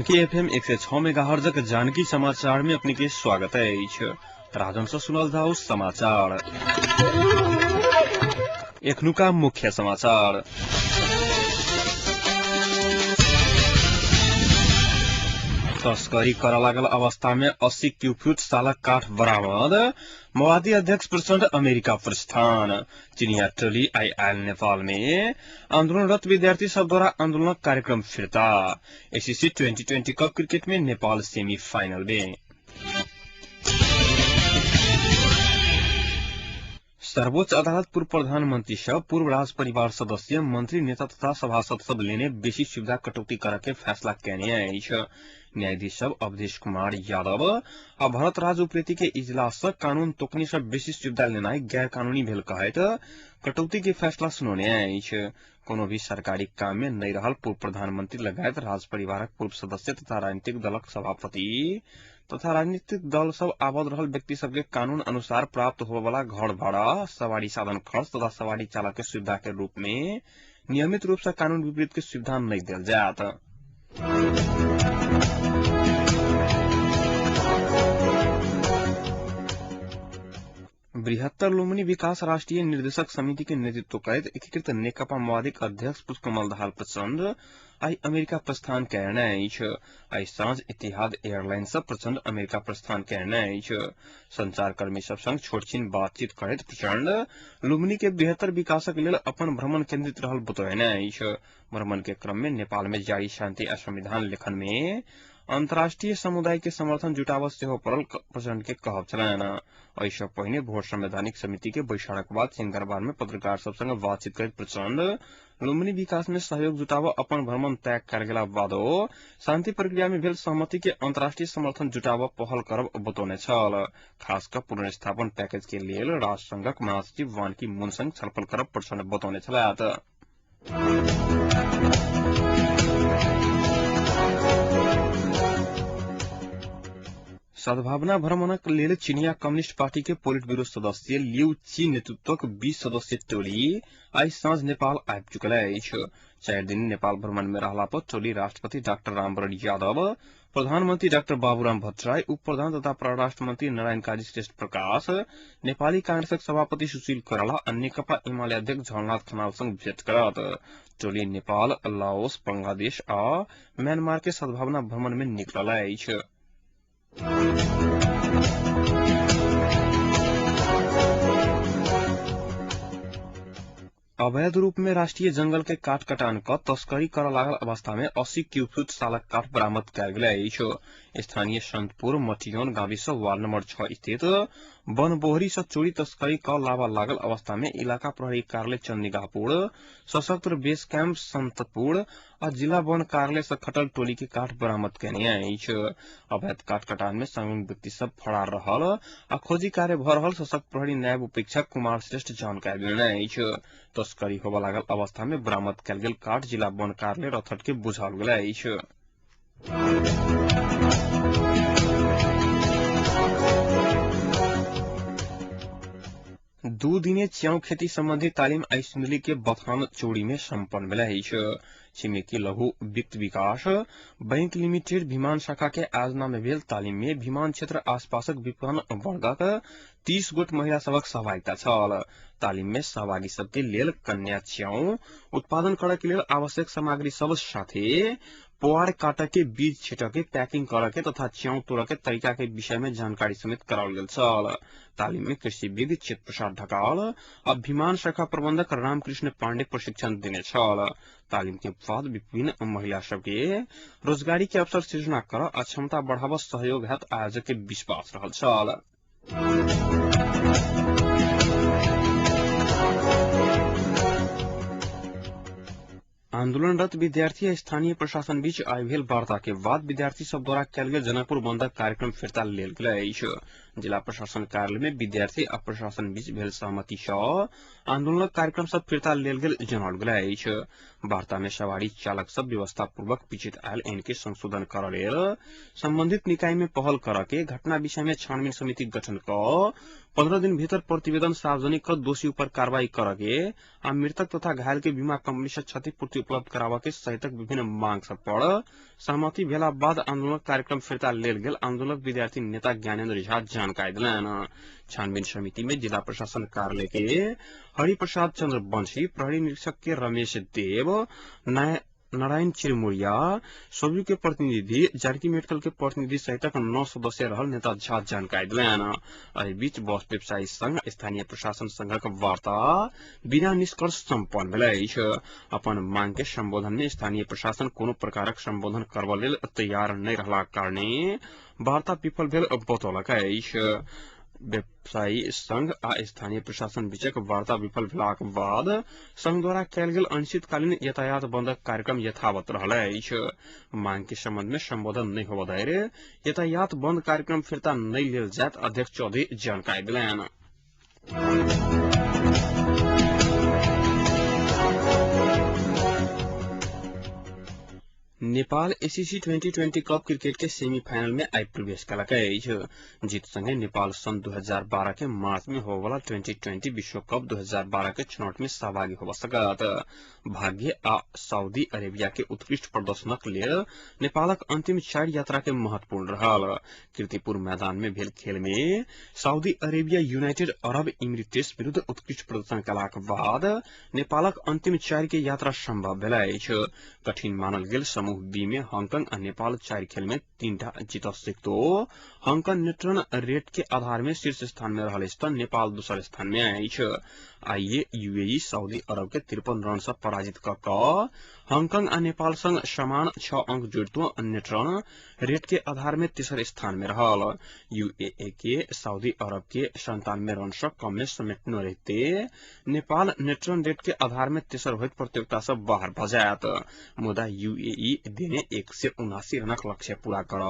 Janaki FM 106 मेगाहर्जक Janaki समाचार में अपने के स्वागत अछि। राजन से सुनल जाओ समाचार। एखनुका मुख्य समाचार। तस्करी कर लागल अवस्था में 80 क्यूफुट सालक काठ बरामद। माओवादी अध्यक्ष प्रचण्ड अमेरिका प्रस्थान। चिनिया टोली आई आयल नेपाल में आंदोलनरत विद्यार्थी सब द्वारा आंदोलन कार्यक्रम फिर्ता। एसीसी 2020 कप क्रिकेट में नेपाल सेमीफाइनल में। सर्वोच्च अदालत पूर्व प्रधानमंत्री सब पूर्व राज परिवार सदस्य मंत्री नेता तथा सभासद सब लेने बेसी सुविधा कटौती करे के फैसला केने अछि। न्यायाधीश सब अवधेश कुमार यादव आ भरत राज उप्रेती के इजलास से कानून तोकनी सब बेसी सुविधा लेनाइ गैर कानूनी भेल कहैत कटौती के फैसला सुनौने अछि। कोनो भी सरकारी काम में नहि रहल पूर्व प्रधानमंत्री लगायत राज परिवारक पूर्व सदस्य तथा राजनीतिक दलक सभापति तथा राजनीतिक दल सब आबद्ध रहल व्यक्ति सबके कानून अनुसार प्राप्त होबय वाला घर भाड़ा, सवारी साधन खर्च तथा सवारी चालक के सुविधा के रूप में नियमित रूप से कानून विपरीत के सुविधा नहीं देल जायत। बृहत्तर लुम्बिनी विकास राष्ट्रीय निर्देशक समिति के नेतृत्व करैत एकीकृत नेकपा माओवादीक अध्यक्ष पुष्पकमल दाहाल प्रचण्ड आई अमेरिका प्रस्थान कयने अछि। आई साँझ इतिहाद एयरलाइंस से प्रचण्ड अमेरिका प्रस्थान कयने अछि। संचारकर्मी सब संग छोटछिन बातचीत करैत प्रचण्ड लुम्बिनी के बेहतर विकासक लेल अपन भ्रमण केंद्रित रहल बतौने अछि। भ्रमण के क्रम में नेपाल में जारी शांति आ संविधान लेखन में अंतर्राष्ट्रीय समुदाय के समर्थन जुटावत सेहो पड़ल प्रचण्ड के कहब छलनि। एहि पहिने भोर संवैधानिक समिति के बैसारक बाद सिंहदरबार में पत्रकार सब संग बातचीत करैत प्रचण्ड लुम्बिनी विकास में सहयोग जुटाव अपन भ्रमण तय कयल गेला बादो शांति प्रक्रिया में भेल सहमति के अंतर्राष्ट्रीय समर्थन जुटाव पहल करब बतौने छल। खास क पुनर्स्थापन पैकेज के लेल राष्ट्रसंघक महासचिव वान की मून संग छलफल करब प्रचण्ड बतौने छलथि। सद्भावना भ्रमणक लेल चिनिया कम्युनिस्ट पार्टी के पोलिट ब्यूरो सदस्य लिउ ची नेतृत्वक 20 सदस्यीय टोली आई साँझ नेपाल आबि चुकल अछि। 4 दिन नेपाल भ्रमण में रहला पर टोली राष्ट्रपति डाक्टर रामवरण यादव, प्रधानमंत्री डाक्टर बाबूराम भट्टराई, उप प्रधान तथा परराष्ट्र मंत्री नारायण काजी श्रेष्ठ प्रकाश, नेपाली कांग्रेसक सभापति सुशील कोइराला आ नेकपा एमाले अध्यक्ष झलनाथ खनाल संग भेट करत। टोली नेपाल, लाओस, बांग्लादेश आ म्यांमार के सद्भावना भ्रमण में निकलल अछि। अवैध रूप में राष्ट्रीय जंगल के काट कटान क तस्करी कर लागल अवस्था में 80 क्यूफुट सालक काठ बरामद कयल गेल अछि। स्थानीय संतपुर मटियौन गाविस वार्ड नंबर 6 स्थित बनबोहरी से चोरी तस्करी क लावा लागल अवस्था में इलाका प्रहरी कार्यालय चंदिगापुर, सशस्त्र बेस कैंप संतपुर आ जिला वन कार्यालय से खटल टोली के काठ बरामद केने अछि। अवैध काठ कटान में संलग्न व्यक्ति सब फरार रहल आ खोजी कार्य भ रहल सशक्त प्रहरी नायब उपेक्षक कुमार श्रेष्ठ जानकारी देने अछि। तस्करी होबय लागल अवस्था में बरामद कयल गेल काठ जिला वन कार्यालय रथट के बुझाओल गेल अछि। 2 दिने च्याउ खेती संबंधी तालिम आई सिन्धुली के बथान चौड़ी में सम्पन्न भेल अछि। छिमेकी लघु वित्त विकास बैंक लिमिटेड भीमान शाखा के आयोजना में भेल तालिम में भीमान क्षेत्र आसपासक विपन्न वर्गक 30 गोट महिला सबक सहभागिता छल। तालिम में सहभागी सबके लेल कन्या च्याउ उत्पादन करे के लेल आवश्यक सामग्री सब साथे पोआर काट के बीज छिट के पैकिंग करे के तथा च्याउ तोड़ के तरीका के विषय में जानकारी समेत कराओल गेल छल। तालिम में कृषिविद चेत प्रसाद ढकाल आ भीमान शाखा प्रबंधक रामकृष्ण पांडे प्रशिक्षण देने छल। तालिम के बाद विभिन्न महिला सबके रोजगारी के अवसर सृजना कर आ क्षमता बढ़ाव सहयोग हैत आयोजक के विश्वास रहल छल। आंदोलनरत विद्यार्थी आ स्थानीय प्रशासन बीच आई भेल वार्ता के बाद विद्यार्थी सब द्वारा कयल गेल जनकपुर बंदक कार्यक्रम फिर्ता लेल गेल अछि। जिला प्रशासन कार्यालय में विद्यार्थी आ प्रशासन बीच भेल सहमति सँ आंदोलनक कार्यक्रम सब फिर्ता लेल गेल जनाओल गेल अछि। वार्ता में सवारी चालक सब व्यवस्था पूर्वक पिछित आयल ऐन के संशोधन कर लेल संबंधित निकाय में पहल कर के घटना विषय में छानबीन समिति गठन क 15 दिन भीतर प्रतिवेदन सार्वजनिक कर दोषी ऊपर कार्रवाई करके आ मृतक तथा घायल के बीमा कंपनी से क्षतिपूर्ति उपलब्ध कराबऽ के सहितक विभिन्न मांग सब पर सहमति भेला बाद आंदोलनक कार्यक्रम फिर्ता लेल गेल आंदोलक विद्यार्थी नेता ज्ञानेन्द्र झा जानकारी देलनि। छानबीन समिति में जिला प्रशासन कार्यालय के हरिप्रसाद चंद्र वंशी, प्रहरी निरीक्षक के रमेश देव, नारायण चिरमुरिया, सोबी के प्रतिनिधि, जानकी मेडिकल के प्रतिनिधि सहितक 9 सदस्य रहल नेता झा जानकारी देलनि। एहि बीच बस व्यवसायी संघ स्थानीय प्रशासन संघक वार्ता बिना निष्कर्ष सम्पन्न भेल अछि। अपन मांग के संबोधन में स्थानीय प्रशासन कोनो प्रकारक संबोधन करबा लेल तैयार नहि रहलाक कारणे वार्ता विफल भेल बतौलक अछि। व्यवसायी संघ आ स्थानीय प्रशासन बीचक वार्ता विफल भेलाक बाद संघ द्वारा कयल गेल अनिश्चितकालीन यातायात बंदक कार्यक्रम यथावत रहल अछि। मांग के संबंध में संबोधन नहि होबय धरि यातायात बंद कार्यक्रम फिर्ता नहि लेल जायत अध्यक्ष चौधरी जानकारी देलनि। नेपाल एसीसी 2020 कप क्रिकेट के सेमीफाइनल में आई प्रवेश कलक अछि। जीत संगे नेपाल सन् 2012 के मार्च में होबयवला 2020 विश्व कप 2012 के छनौट में सहभागी होबय सकत। भाग्य आ सऊदी अरेबिया के उत्कृष्ट प्रदर्शनक लेल नेपालक अंतिम 4 यात्रा के महत्वपूर्ण रहल। कीर्तिपुर मैदान में भेल खेल में Saudi Arabia United Arab Emirates विरुद्ध उत्कृष्ट प्रदर्शन कलाक बाद नेपालक अंतिम 4 के यात्रा संभव भेल अछि। कठिन मानल गेल समूह बी में हांगकांग आ नेपाल 4 खेल में 3 जीत सिक्तो हांगकांग नेट रन रेट के आधार में शीर्ष स्थान में रहल अछि त नेपाल दोसर स्थान में अछि। आइए यूएई सऊदी अरब के 53 रन से पराजित क क हांगकांग आ नेपाल संग समान 6 अंक जोड़ितो नेट रन रेट के आधार में तेसर स्थान में रहल। यूएई के सऊदी अरब के 97 रन से कम में समेटने रहते नेपाल नेट रन रेट के आधार में तेसर होइत प्रतियोगिता से बाहर भ जायत। मुदा यूएई देने 179 रनक लक्ष्य पूरा कर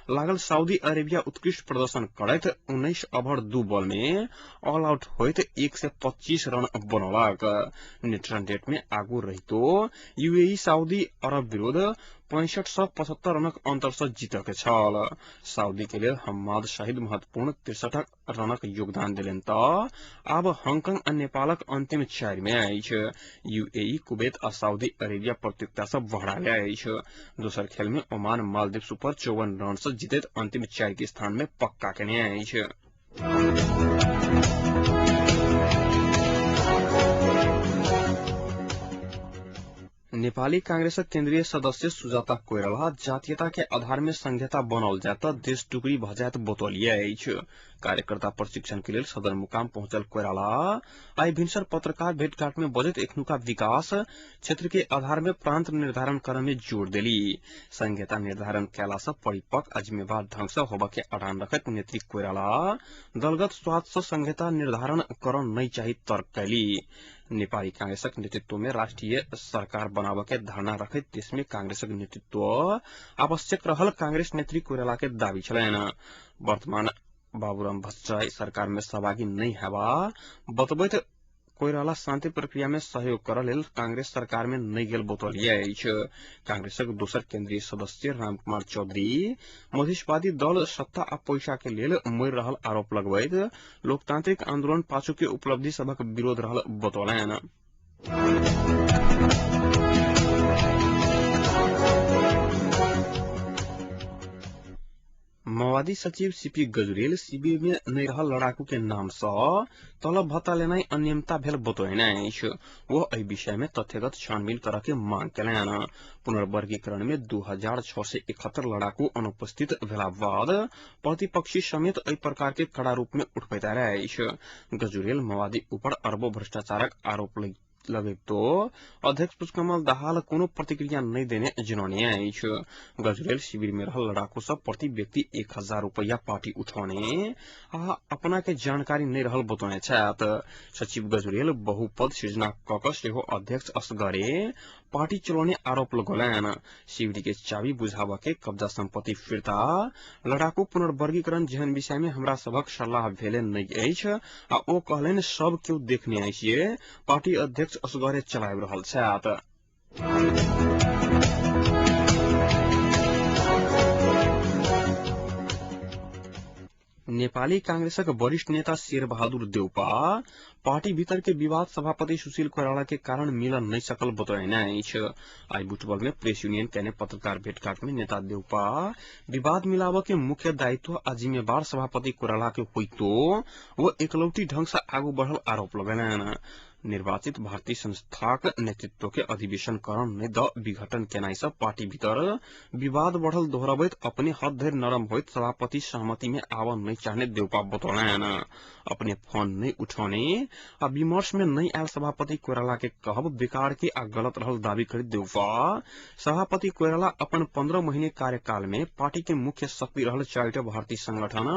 लागल सऊदी अरेबिया उत्कृष्ट प्रदर्शन करैत 19 ओभर 2 बॉल में ऑल आउट होइत 125 रन बनौलक। नेट रन रेट में आगू रहितो यूएई सऊदी अरब विरुद्ध 65 से 75 रनक अंतर से जीतक छल। सऊदी के लेल हम्माद शाहिद महत्वपूर्ण 63 रनक योगदान देलनि त आब हांगकांग आ नेपालक अंतिम 4 में अछि। यूएई, कुवैत आ सऊदी अरेबिया प्रतियोगिता से बहरायल अछि। दोसर खेल में ओमान मालदीव ऊपर 54 रन से जीतैत अंतिम 4 के स्थान में पक्का केने अछि। नेपाली कांग्रेसक केन्द्रीय सदस्य सुजाता कोइराला जातीयता के आधार में संघीयता बनाओल जायत त देश टुकड़ी भ जायत बतौलिए अछि। कार्यकर्ता प्रशिक्षण के लेल सदरमुकाम पहुंचल कोइराला आई भिनसर पत्रकार भेटघाट में बजैत एखनुका विकास क्षेत्र के आधार में प्रांत निर्धारण करय में जोर देली। संघीयता निर्धारण कयला से परिपक्व आ जिम्मेवार ढंग से होबय के अडान रखैत नेत्री कोइराला दलगत स्वार्थ से संघीयता निर्धारण करऽ नहि चाही तर्क कैली। नेपाली कांग्रेसक नेतृत्व में राष्ट्रीय सरकार बनाबऽ के धारणा रखैत देश में कांग्रेसक नेतृत्व आवश्यक रहल कांग्रेस नेत्री कोइराला के दावी छलनि। वर्तमान बाबूराम भट्टराई सरकार में सहभागी नहि हेबा बतबैत कोइराला शांति प्रक्रिया में सहयोग करऽ लेल कांग्रेस सरकार में नहि गेल बतौलिए अछि। कांग्रेसक दोसर केन्द्रीय सदस्य रामकुमार चौधरी मधेशवादी दल सत्ता आ पैसा के लेल मरि रहल आरोप लगबैत लोकतांत्रिक आंदोलन पाछू के उपलब्धि सभक विरोध रहल बतौलनि। माओवादी सचिव सीपी गजुरेल शिविर में नहि रहल लड़ाकू के नाम सँ तलब भत्ता लेनाइ अनियमितता भेल बतौने अछि। ओ एहि विषय में तथ्यगत छानबीन करऽ के मांग केलनि। पुनर्वर्गीकरण में 2671 लड़ाकू अनुपस्थित भेला बाद प्रतिपक्षी समेत एहि प्रकार के कड़ा रूप में उठबैत आयल अछि। गजुरेल माओवादी ऊपर अरबों भ्रष्टाचारक आरोप लगैतो अध्यक्ष पुष्पकमल दाहाल कोनो प्रतिक्रिया नहि देने जनौने अछि। गजुरेल शिविर में रहल लड़ाकू सब प्रति व्यक्ति 1000 रुपैया पार्टी उठौने आ अपना के जानकारी नहि रहल बतौने छथि। सचिव गजुरेल बहुपद सृजना क क सेहो अध्यक्ष असगरे पार्टी चलौने आरोप लगौलनि। शिविर के चाबी बुझाबऽ के कब्जा संपत्ति फिर्ता, लड़ाकू पुनर्वर्गीकरण जेहन विषय में हमरा सभक सलाह भेले नहि अछि आ ओ कहलनि सब केओ देखने अछि जे पार्टी अध्यक्ष असगरे चलाबि रहल छथि। नेपाली कांग्रेसक वरिष्ठ नेता शेरबहादुर देउपा पार्टी भीतर के विवाद सभापति सुशील कोइराला के कारण मिलन नहीं सकल बतौने अछि। आई बुटवल में प्रेस यूनियन केने पत्रकार भेटघाट में नेता देउपा विवाद मिलाव के मुख्य दायित्व आ जिम्मेवार सभापति कोइराला के होइतो वो एकलौटी ढंग से आगू बढ़ल आरोप लगेलनि। निर्वाचित भारतीय संस्थाक नेतृत्व के अधिवेशन करण नहि द विघटन केनाइ सँ पार्टी भीतर विवाद बढ़ल दोहराबैत अपने हद धरि नरम होइत सभापति सहमति में आव नहि चाहने देउपा बतौलनि। अपने फोन नहि उठौने आ विमर्श में नहि आयल सभापति कोइराला के कहब बेकार के आ गलत रहल दावी करैत देउपा सभापति कोइराला अपन 15 महीने कार्यकाल में पार्टी के मुख्य शक्ति रहल 4टा भारतीय संगठन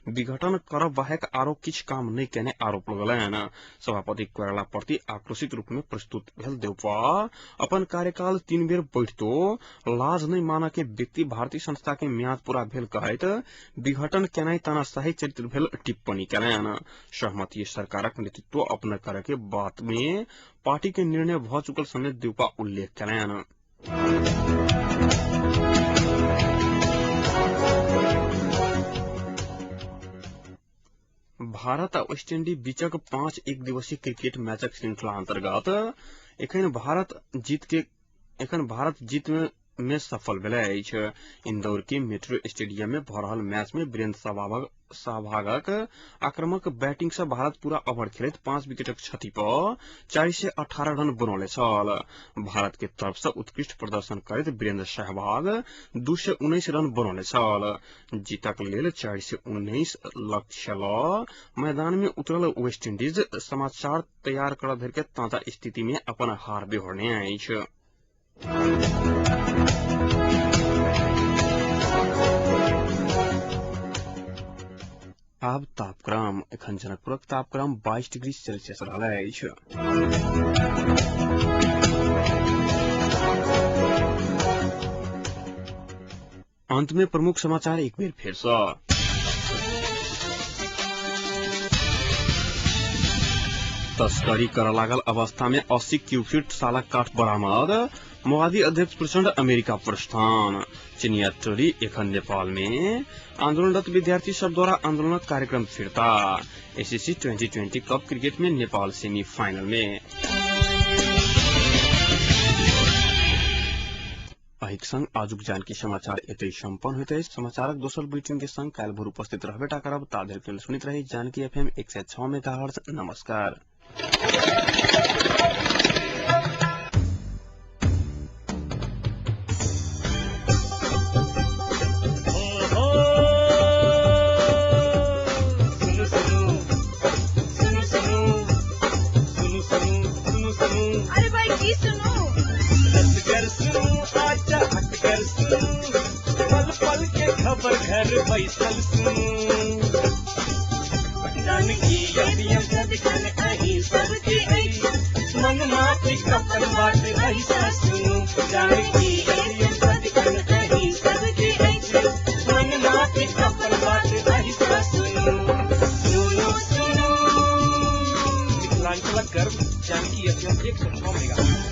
विघटन करब बाहेक आरो किछु काम नहि केने आरोप लगलनि। सभापति कोइराला प्रति आक्रोशित रूप में प्रस्तुत भेल देउपा अपन कार्यकाल 3 बेर बढ़ितो लाज नहि मानऽ के व्यक्ति भारतीय संस्था के म्याद पूरा भेल कहैत विघटन केनाइ तानाशाही चरित्र भेल टिप्पणी केलनि। सहमति सरकारक नेतृत्व अपना करे के बात में पार्टी के निर्णय भ चुकल समेत देउपा उल्लेख केलनि। भारत आ वेस्ट इंडीज बीचक 5 एक दिवसीय क्रिकेट मैचक श्रृंखला अंतर्गत एखन भारत जीत में सफल भेल अछि। इंदौर के मेट्रो स्टेडियम में भ रहल मैच में वीरेंद्र सहवागक आक्रामक बैटिंग से भारत पूरा ओवर खेलैत 5 विकेटक क्षति पर 418 रन बनौले छल। भारत के तरफ से उत्कृष्ट प्रदर्शन करैत वीरेंद्र सहवाग 219 रन बनौले छल। जीतक लेल 419 लक्ष्य ल मैदान में उतरल वेस्ट इंडीज समाचार तैयार करऽ धरि के ताजा स्थिति में अपन हार बेहोरने अछि। आब तापक्रम एखन जनकपुरक तापक्रम 22 डिग्री सेल्सियस रहल अछि। अंत में प्रमुख समाचार एक बेर फेर सँ। तस्करी करऽ लागल अवस्था में 80 क्यूफिट सालक काठ बरामद, माओवादी अध्यक्ष प्रचण्ड अमेरिका प्रस्थान। चिनिया टोली एखन नेपाल में आंदोलनरत विद्यार्थी सब द्वारा आंदोलनक कार्यक्रम फिर्ता। एसीसी 2020 कप क्रिकेट में नेपाल सेमीफाइनल में। एहिक संग आजुक जानकी समाचार एतै सम्पन्न होइत अछि। समाचारक दोसर बुलेटिन के संग काल्हि भोर उपस्थित रहबे टा करब। ता धरि के लेल सुनैत रही जानकी एफएम 106 मेगाहर्ट्ज। नमस्कार। अरे भाई की सुनू, पल पल के खबर घर बैसल सुनू, जानकी एफएम सदिखन अहीं सबके अछि, मन माफी अपन बात ऐसा सुनू, जानकी एफएम सदिखन अहीं सबके अछि, मन माफी अपन बात ऐसा सुनू, सुनू सुनू मिथिलांचलक गर्व जानकी एफएम 106 मेगा।